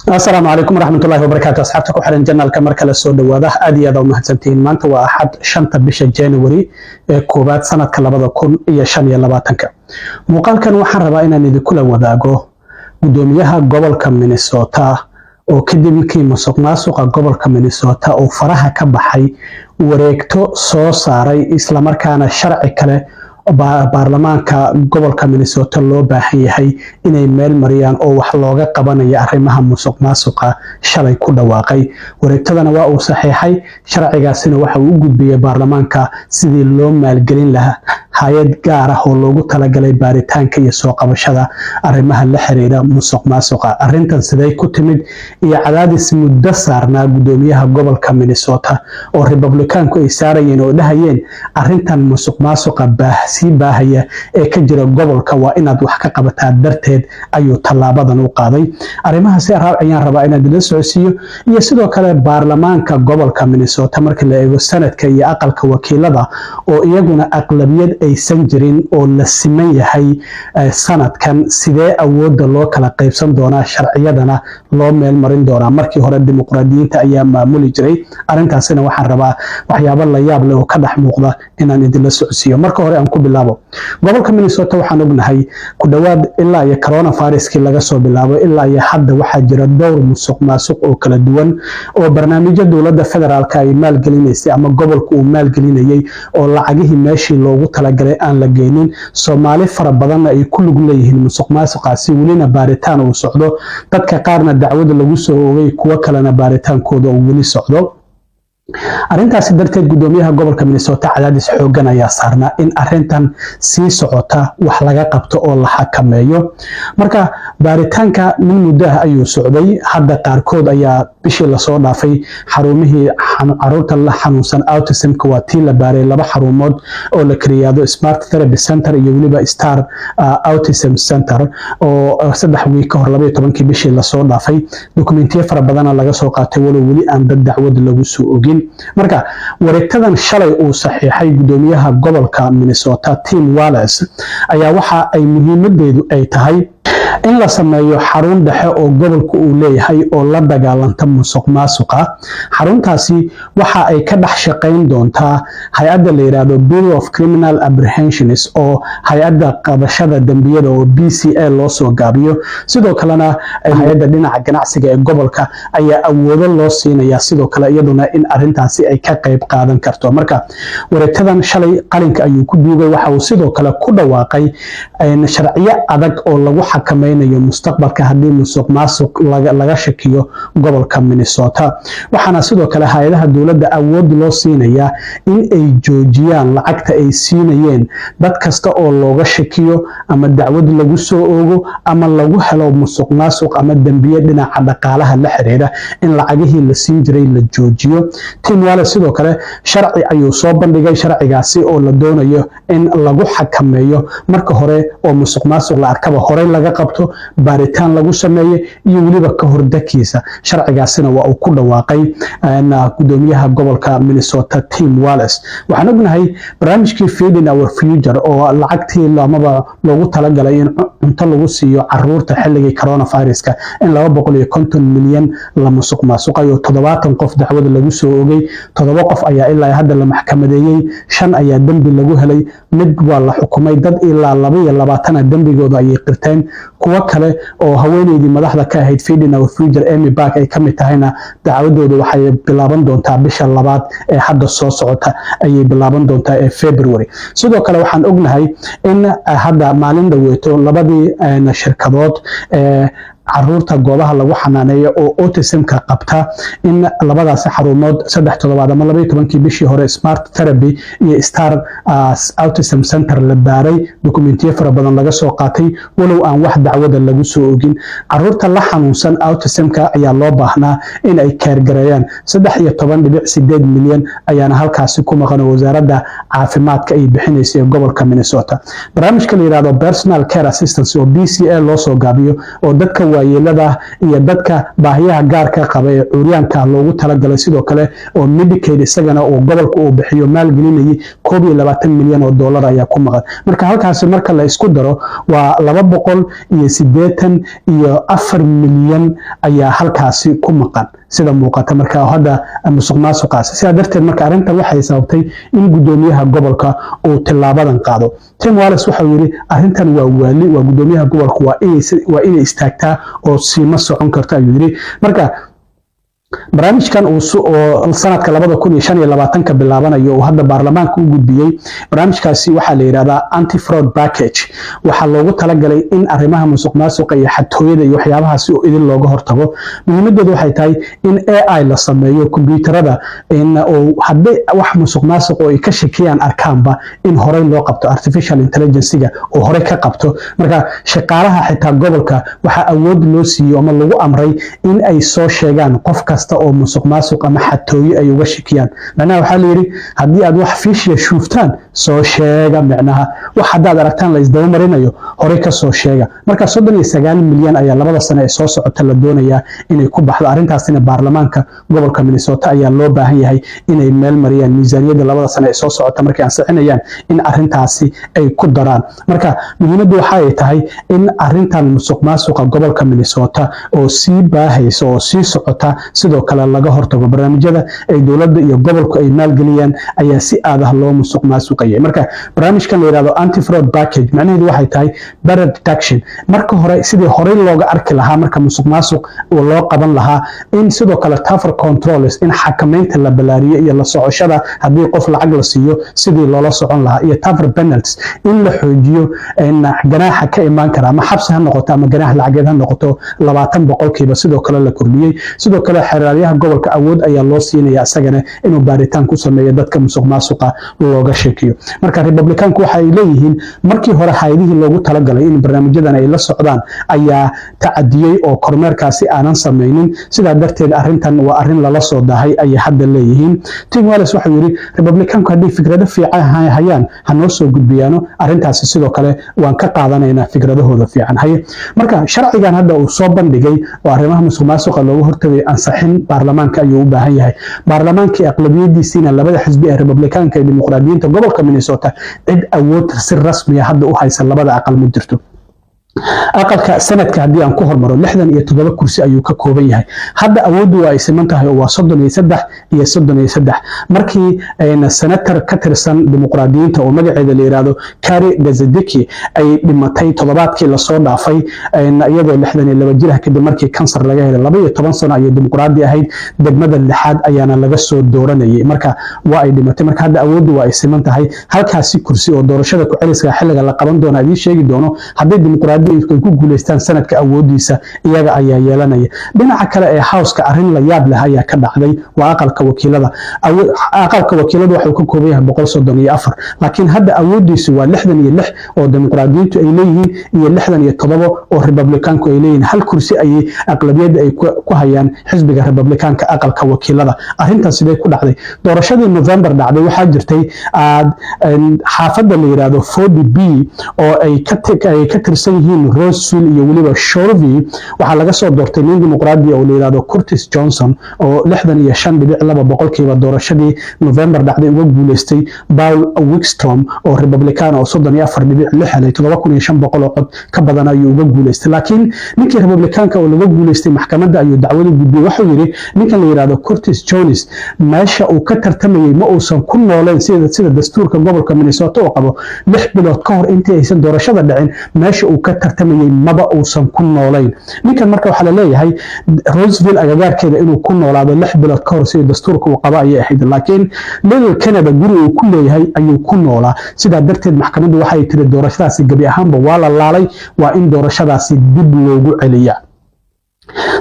Asalaamu calaykum waraxmatullahi wabarakaatu. Asxaabta ku xiran channelka, mar kale soo dhawaada. Aad iyo aad u mahadsantihiin. Maanta waa Axad, 5-ta bisha January ee 1aad, sanadka 2025-ka. Muuqaalkan waxaan rabaa inaan idinkula wadaago gudoomiyaha gobolka Minnesota oo kadib markii musuq maasuqa gobolka Minnesota uu faraha ka baxay wareegto soo saaray, islamarkaana sharci kale baarlamaanka gobolka Minnesota loo baahan yahay inay meel mariyaan oo wax looga qabanayo arrimaha musuq maasuqa shalay ku dhawaaqay. Wareegtadana waa uu saxiixay, sharcigaasina waxa uu u gudbiyey baarlamaanka sidii loo maalgelin lahaa hay-ad gaar ah oo loogu talagalay baaritaanka iyo soo qabashada arrimaha la xiriira musuq maasuqa. Arrintan sidee ku timid iyo cadaadis muddo saarnaa gudoomiyaha gobolka Minnesota oo Republikaanku ay saarayeen oo dhahayeen arrintan musuq maasuqa sii baahaya ee ka jira gobolka waa inaad wax ka qabataa darteed ayuu tallaabadan u qaaday? Arrimahaasi ayaan rabaa inaan idila socodsiiyo, iyo sidoo kale baarlamaanka gobolka Minnesota, marka la eego Senateka iyo aqalka wakiilada, oo iyaguna aqlabiyad aysan jirin oo la siman yahay sanadkan. Sidee awoodda loo kala qaybsan doonaa, sharciyadana loo meel marin doonaa? Markii hore Dimuqraadiyiinta ayaa maamuli jiray. Arrintaasina waxaan rabaa waxyaabo la yaab leh oo ka dhex muuqda inaan idinla socodsiiyo. Marka hore aan ku bilaabo gobolka Minnesota. Waxaan ognahay ku dhowaad ilaa iyo coronaviruskii laga soo bilaabo ilaa iyo hadda waxaa jira dhowr musuq maasuq oo kala duwan oo barnaamijyo dowladda federaalka ay maalgelinaysay ama gobolka uu maalgelinayay oo lacagihii meeshii loogu talagalay aan la geynin. Soomaali fara badanna ay ku lug leeyihiin musuq maasuqaasi, welina baaritaan uu socdo, dadka qaarna dacwada lagu soo oogay, kuwo kalena baaritaankooda uu weli socdo. Arrintaasi darteed gudoomiyaha gobolka Minnesota cadaadis xoogan ayaa saarnaa in arrintan sii socota wax laga qabto oo la xakameeyo. Marka baaritaanka nin muddo ah ayuu socday. Hadda qaarkood ayaa bishii lasoo dhaafay xarumihii caruurta la xanuunsan autismka waa tii la baaray, laba xarumood oo la kariyaado, Smart Therapy Center iyo weliba Star Autism Center, oo 3 wiig ka hor, 12-kii bishii lasoo dhaafay, dokumentiyo fara badana laga soo qaatay, walow weli aan dad dacwad lagu soo ogin. Marka wareegtadan shalay uu saxiixay gudoomiyaha gobolka Minnesota Tim Walz ayaa waxa ay muhiimadeedu ay tahay in la sameeyo xarun dhexe oo gobolka uu leeyahay oo la dagaalanta musuq maasuqa. Xaruntaasi waxa ay ka dhex shaqayn doontaa hay-adda la yidhaahdo Bureau of Criminal Apprehensions, oo hay-adda qabashada dembiyada oo BCA loo soo gaabiyo. Sidoo kalena hay-adda dhinaca ganacsiga ee gobolka ayaa awoodo loo siinaya sidoo kale iyaduna in arintaasi ay ka qayb qaadan karto. Marka wareegtadan shalay qalinka ayuu ku duugay. Waxa uu sidoo kale ku dhawaaqay sharciyo adag oo lagu xakameynayo mustaqbalka haddii musuq maasuq laga shakiyo gobolka Minnesota. Waxaana sidoo kale hay-adaha dowladda awood loo siinayaa in ay joojiyaan lacagta ay siinayeen dad kasta oo looga shakiyo ama dacwad lagu soo oogo ama lagu helo musuq maasuq ama dembiye dhinaca dhaqaalaha la xiriira, in lacagihii la siin jiray la joojiyo. Tim Walz sidoo kale sharci ayuu soo bandhigay, sharcigaasi oo la doonayo in lagu xakameeyo marka hore oo musuq maasuq la arkaba horey laga qabto, baaritaan lagu sameeyo iyo weliba ka hordakiisa. Sharcigaasina waa uu ku dhawaaqay gudoomiyaha gobolka Minnesota Tim Walz. Waxaan ognahay barnaamijkii Feeding Our Future oo lacagtii amaba loogu talagalay in cunto lagu siiyo caruurta xilligii coronaviruska in 250 milyan la musuq maasuqay oo 70 qof dacwada lagu soo ogay. Toddoba qof ayaa ilaa hadda la maxkamadeeyey, shan ayaa dembi lagu helay, mid waa la xukumay, dad ilaa 22 dembigooda ayay qirteen. Kuwo kale oo haweeneydii madaxda ka ahayd Feeding Our Future, Amy Park, ay ka mid tahayna, dacwadooda waxay bilaaban doontaa bisha labaad ee hadda soo socota ayay bilaaban doontaa ee February. Sidoo kale waxaan ognahay in hadda maalin dhaweeto labadii shirkadood ee caruurta goobaha lagu xanaaneeyo oo autismka qabta in labadaasi xarumood 3 toddobaad ama 12-kii bishii hore, Smart Therapy iyo Star Autism Center, la baaray, dokumentiyo fara badan laga soo qaatay, walow aan wax dacwada lagu soo ogin. Caruurta la xanuunsan autismka ayaa loo baahnaa in ay care gareeyaan. 13.8 milyan ayaana halkaasi ku maqan oo wasaaradda caafimaadka ay bixinaysa ee gobolka Minnesota. Barnaamijka la yidhahdo Personal Care Assistance oo BCA loo soo gaabiyo oo dadka Waayeelada iyo dadka baahiyaha gaarka qaba ee cuuryaanka loogu talagalay, sidoo kale oo Medicaid isagana uu gobolka uu bixiyo maalgelinayay, 21 milyan oo dollar ayaa ku maqan. Marka halkaasi marka la isku daro waa 284 milyan ayaa halkaasi ku maqan sida muuqata. Marka hadda musuq maasuqaasi, sidaa darteed marka arrintan waxay sababtay in gudoomiyaha gobolka uu tilaabadan qaado. Tim Walz waxau yidhi arrintan waa waali, waa gudoomiyaha gobolka, waa inay istaagtaa oo siima socon karto, ayuu yidhi. Marka barnaamijkan oo sanadka 2025-ka bilaabanayo uu hadda baarlamaanka u gudbiyey, barnaamijkaasi waxaa la yidhahdaa anti fraud package. Waxaa loogu talagalay in arrimaha musuq maasuqa iyo xatooyada iyo waxyaabahaasi oo idin looga hortago. Muhiimadeedu waxay tahay in AI la sameeyo kombiyuutarada in oo haddii wax musuq maasuq oo ay ka shakiyaan arkaanba in horey loo qabto, artificial intelligence-ga oo horey ka qabto. Marka shaqaalaha xitaa gobolka waxaa awood loo siiyey ama lagu amray in ay soo sheegaan qof kasta oo musuq maasuq ama xatooyo ay uga shakiyaan. Macnaha waxaa la yidhi, haddii aad wax fishy ah shuuftaan, soo sheega. Micnaha wax haddaad aragtaan la isdaba marinayo, horey ka soo sheega. Marka 39 milyan ayaa 2da sano ee soo socota la doonayaa inay ku baxdo arrintaasina. Baarlamaanka gobolka Minnesota ayaa loo baahan yahay inay meel mariyaan miisaaniyadda 2da sano ee soo socota markay ansixinayaan in arrintaasi ay ku daraan. Marka muhiimaddu waxa ay tahay in arrintan musuq maasuqa gobolka Minnesota oo sii baahaysa oo sii socota sidoo kale laga hortago. Barnaamijyada ay dowladda iyo gobolku ay maalgeliyaan ayaa si aad ah loo musuq maasuqayay. Marka barnaamijkan la yidhahdo anti fraud package macnaheedu waxay tahay better detection, marka hore sidii horey looga arki lahaa marka musuq maasuq loo qaban lahaa, in sidoo kale tougher controls, in xakameynta la balaariyo iyo la socoshada haddii qof lacag la siiyo sidii loola socon lahaa, iyo tougher penalties, in la xoojiyo ganaaxa ka imaan kara, ama xabsi ha noqoto ama ganaax lacageed ha noqoto, 20% sidoo kale la kordhiyey. Sidoo kale xeer ilaaliyaha gobolka awood ayaa loo siinaya isagana inuu baaritaan ku sameeyo dadka musuq maasuqa looga sheekiyo. Marka Republicaanku waxa ay leeyihiin markii hore hayadihii loogu talagalay in barnaamijyadan ay la socdaan ayaa tacadiyey oo kormeerkaasi aanan samaynin, sidaa darteed arrintan waa arrin lala soo daahay, ayay hadda leeyihiin. Tim Walz wuxuu yidhi Republicaanku haddii fikrado fiican hayaan ha noo soo gudbiyaano, arrintaasi sidoo kale waan ka qaadanaynaa fikradahooda fiican haye. Marka sharcigan hadda uu soo bandhigay oo arrimaha musuq maasuqa looga hortagay ansaxin baarlamaanka ayuu u baahan yahay. Baarlamaankii aqlabiyadiisiina labada xisbi ee Republikaanka iyo Dimuqraadiyiinta gobolka Minnesota cid awood si rasmiya hadda u haysa labada aqal ma jirto. Aqalka Senate-ka haddii aan ku hormaro, 67 kursi ayuu ka kooban yahay. Hadda awooddu waa ay siman tahay oo waa 33 iyo 33. Markii senator ka tirsan Dimuqraadiyiinta oo magaceeda la yiraahdo Kari Dziedzic ay dhimatay toddobaadkii lasoo dhaafay iyadoo 62 jir ah, kadib markii kansar laga helay, 12 sano ayay Dimuqraadi ahayd, degmada lixaad ayaana laga soo dooranayay. Marka waa ay dhimatay. Marka hadda awooddu waa ay siman tahay. Halkaasi kursi oo doorashada ku-celiska xilliga la qaban doono idiin sheegi doono, haddii Dimuqraadi ay ku guuleystaan, Senate-ka awoodiisa iyaga ayaa yeelanaya. Dhinaca kale ee House-ka arrin la yaab leh ayaa ka dhacday, waa aqalka wakiilada. Aqalka wakiiladu waxuu ka kooban yahay 134, laakiin hadda awoodiisu waa 66 oo Dimuqraadiyiintu ay leeyihiin iyo 67 oo Republikaanku ay leeyihiin. Hal kursi ayay aqlabiyadda ay ku hayaan xisbiga Republikaanka aqalka wakiilada. Arrintaas sidee ku dhacday? Doorashadii November dhacday waxaa jirtay xaafadda la yiraahdo 40B oo ay ka tirsan yihiin Roseville iyo weliba Shoreview. Waxaa laga soo doortay nin Dimuqraadi oo la yiraahdo Curtis Johnson oo 65.2% doorashadii November dhacday uga guuleystay Paul Wickstrom oo Republican oo 34.6 helay. 7500 oo cod ka badan ayuu uga guuleystay. Laakiin ninkii Republicaanka oo laga guuleystay maxkamadda ayuu dacwada gudbiyey. Wuxuu yidhi ninkan la yiraahdo Curtis Jones meesha uu ka tartamayay ma uusan ku nooleen sida dastuurka gobolka Minnesota uu qabo. 6 bilood ka hor intii aysan doorashada dhicin meesha uu ka tartamayay maba uusan ku noolayn ninkan. Marka waxaa la leeyahay Roseville agagaarkeeda inuu ku noolaado 6 bilood ka hor sida dastuurka uu qabo ayay ahayd, laakiin Little Canada guri uu ku leeyahay ayuu ku noolaa. Sidaa darteed maxkamaddu waxay tiri doorashadaasi gebi ahaanba waa la laalay, waa in doorashadaasi dib loogu celiyaa.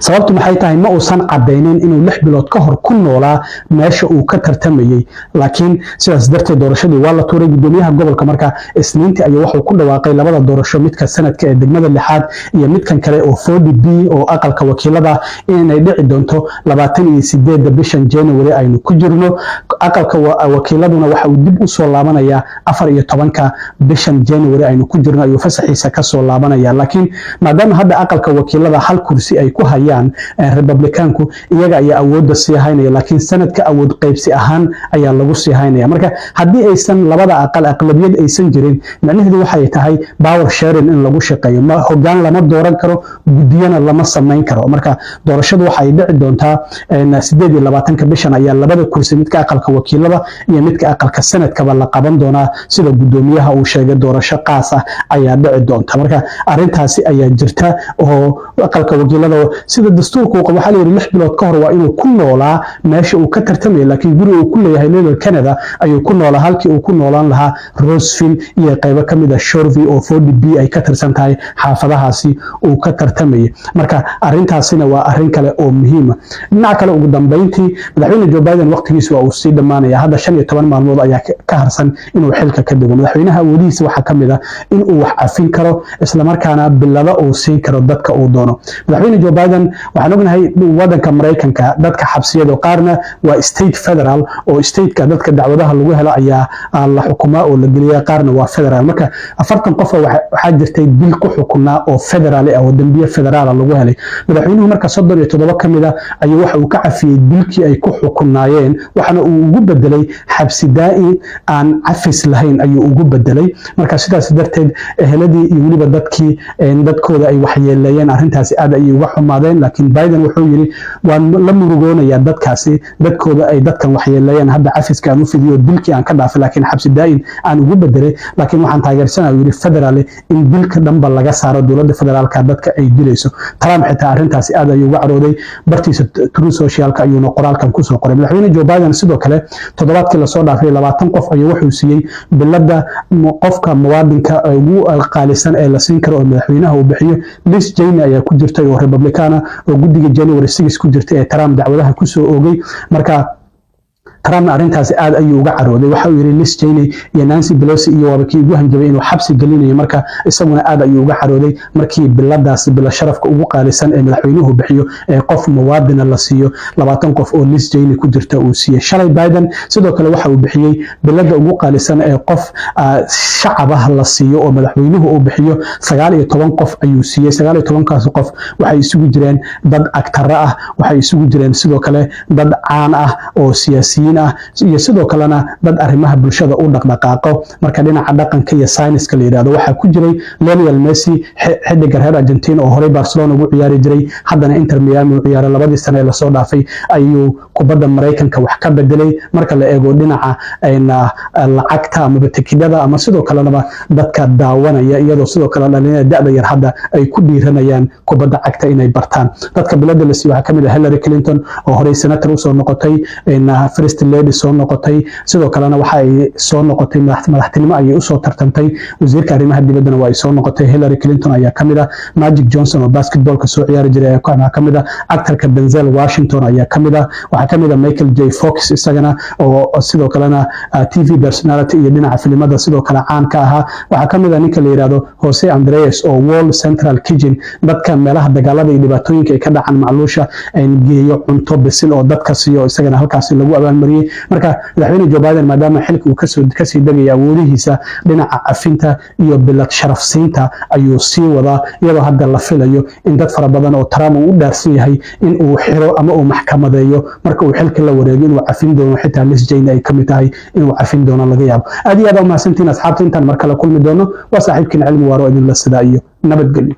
Sababtu maxay tahay? Ma uusan cadaynin inuu 6 bilood ka hor ku noolaa meesha uu ka tartamayey. Laakiin sidaas darteed doorashadii waa la tuuray. Gudoomiyaha gobolka marka Isniintii ayuu wuxuu ku dhawaaqay labada doorasho, midka Senate-ka ee degmada lixaad iyo midkan kale oo 40B oo aqalka wakiilada, inay dhici doonto 28-da bishan January aynu ku jirno. Aqalka wakiiladuna waxa uu dib usoo laabanayaa 14-ka bishan January aynu ku jirno ayuu fasaxiisa kasoo laabanaya. Laakiin maadaama hadda aqalka wakiilada hal kursi ay ku hayaan Republikaanku, iyaga ayaa awoodda sii haynaya, laakiin Senate-ka awood qaybsi ahaan ayaa lagu sii haynaya. Marka haddii aysan labada aqal aqlabiyad aysan jirin, micnaheedu waxay tahay power sharing in lagu shaqeeyo. Ma hoggaan lama dooran karo, guddiyana lama samayn karo. Marka doorashadu waxay dhici doontaa 28-ka bishan ayaa labada kursi, midka aqalka wakiilada iyo midka aqalka Senate-kaba, la qaban doonaa. Sida guddoomiyaha uu sheegay, doorasho qaas ah ayaa dhici doonta. Marka arrintaasi ayaa jirta oo aqalka wakiilada, sida dastuurka uu qabo, waxaa la yidhi 6 bilood ka hor waa inuu ku noolaa meesha uu ka tartamaya. Laakiin guri uu ku leeyahay Little Canada ayuu ku noolaa, halkii uu ku noolaan lahaa Roseville iyo qaybo ka mid ah Shoreview oo 40B ay ka tirsan tahay, xaafadahaasi uu ka tartamayay. Marka arrintaasina waa arrin kale oo muhiima. Dhinaca kale, ugu dambeyntii, Madaxweyne Joe Biden waqtigiisu waa uu sii dhammaanaya. Hadda 15 maalmood ayaa ka harsan inuu xilka ka dego. Madaxweynaha awoodihiisa waxaa ka mid ah in uu wax cafin karo, islamarkaana bilado uu siin karo dadka uu doono. Madaxweyne Joe Biden, waxaan ognahay wadanka Maraykanka dadka xabsiyada qaarna waa state federal, oo state-ka dadka dacwadaha lagu helo ayaa la xukumaa oo la geliyaa, qaarna waa federal. Marka 40 qof waxaa jirtay dil ku xukunaa oo federaal ah oo dembiye federaala lagu helay. Madaxweynuhu marka 37 ka mid ah ayuu waxa uu ka cafiyey dilkii ay ku xukunaayeen, waxaana uu ugu bedelay xabsi daa'in aan cafis lahayn ayuu ugu bedelay. Marka sidaas darteed eheladii iyo weliba dadkii dadkooda ay waxyeeleeyeen arrintaasi aad ayay uga xumaadeen. Laakiin Biden wuxuu yidhi: "Waan la murugoonayaa dadkaasi dadkooda ay dadkan waxyeeleeyeen. Hadda cafiska aan u fidiyo, dilkii aan ka dhaafay, laakiin xabsi daa'in aan ugu bedelay. Laakiin waxaan taageersanaya," yidhi, "federaal in dilka dhanba laga saaro dowladda federaalka dadka ay dilayso." Trump xitaa arrintaasi aad ayuu uga carooday. Bartiisa Truth Social-ka ayuuna qoraalkan kusoo qoray. Madaxweyne Joe Biden sidoo kale toddobaadkii lasoo dhaafay 20 qof ayuu wuxuu siiyey bilada qofka muwaadinka ugu qaalisan ee la siin karo oo madaxweynaha uu bixiyo. Liz Cheney ayaa ku jirtay oo Republicana oo guddiga January 6 ku jirtay ee Trump dacwadaha kusoo oogay. Marka Trumpna arrintaasi aad ayuu uga carooday. Waxa uu yidhi Liz Cheney iyo Nancy Pelosi iyo waaba kii ugu hanjabay inuu xabsi gelinayo. Marka isaguna aad ayuu uga carooday markii biladaasi, bila sharafka ugu qaalisan ee madaxweynuhu bixiyo ee qof muwaadina la siiyo, 20 qof oo Liz Cheney ku jirta uu siiyey. Shalay Biden sidoo kale waxa uu bixiyey bilada ugu qaalisan ee qof shacab ah la siiyo oo madaxweynuhu uu bixiyo. 19 qof ayuu siiyey. 19-kaas qof waxay isugu jireen dad actor ah, waxay isugu jireen sidoo kale dad caan ah oo siyaasiyiin ah, iyo sidoo kalena dad arrimaha bulshada u dhaqdhaqaaqo. Marka dhinaca dhaqanka iyo sayniska la yidhahdo, waxaa ku jiray Lionel Messi, xidiga reer Argentina oo horey Barcelona ugu ciyaari jiray, haddana Inter Miami u ciyaaray. 2dii sane ee lasoo dhaafay ayuu kubadda Maraykanka wax ka bedelay marka la eego dhinaca lacagta amaba tikidhada ama sidoo kalenaba dadka daawanaya, iyadoo sidoo kale dhalinyarada da'da yar hadda ay ku dhiiranayaan kubadda cagta inay bartaan. Dadka bilada la siiyey waxaa kamid ah Hillary Clinton oo horey senator usoo noqotay, First Lady soo noqotay, sidoo kalena waxa ay soo noqotay madaxtinimo ayay usoo tartantay, wasiirka arrimaha dibaddana waa ay soo noqotay. Hillary Clinton ayaa kamid ah. Magic Johnson oo basketball-ka soo ciyaari jiray ayaa kamid ah. Actor-ka Denzel Washington ayaa kamid ah. Waxaa kamid ah Michael J Fox, isagana oo sidoo kalena TV personality iyo dhinaca filimada sidoo kale caan ka ahaa. Waxaa kamid ah ninka la yidhahdo Jose Andres oo World Central Kitchen, dadka meelaha dagaalada iyo dhibaatooyinka ay ka dhacaan, macluusha, geeyo cunto bisil oo dadka siiyo, isagana halkaasi lagu abaalmariyey. Marka Madaxweyne Joe Biden, maadaama xilka uu kasii degaya, awoodihiisa dhinaca cafinta iyo bilad sharafsiinta ayuu sii wadaa, iyadoo hadda la filayo in dad fara badan oo Trump uu u dhaarsan yahay in uu xiro ama uu maxkamadeeyo marka uu xilka la wareego inuu cafin doono, xitaa Liz Cheney ay kamid tahay inuu cafin doono laga yaabo. Aad iyo aad u mahadsantihiin, asxaabta. Intaan mar kale kulmi doono, waa saaxiibkiin Cilmi Waaro idinla sidaa iyo nabadgelyo.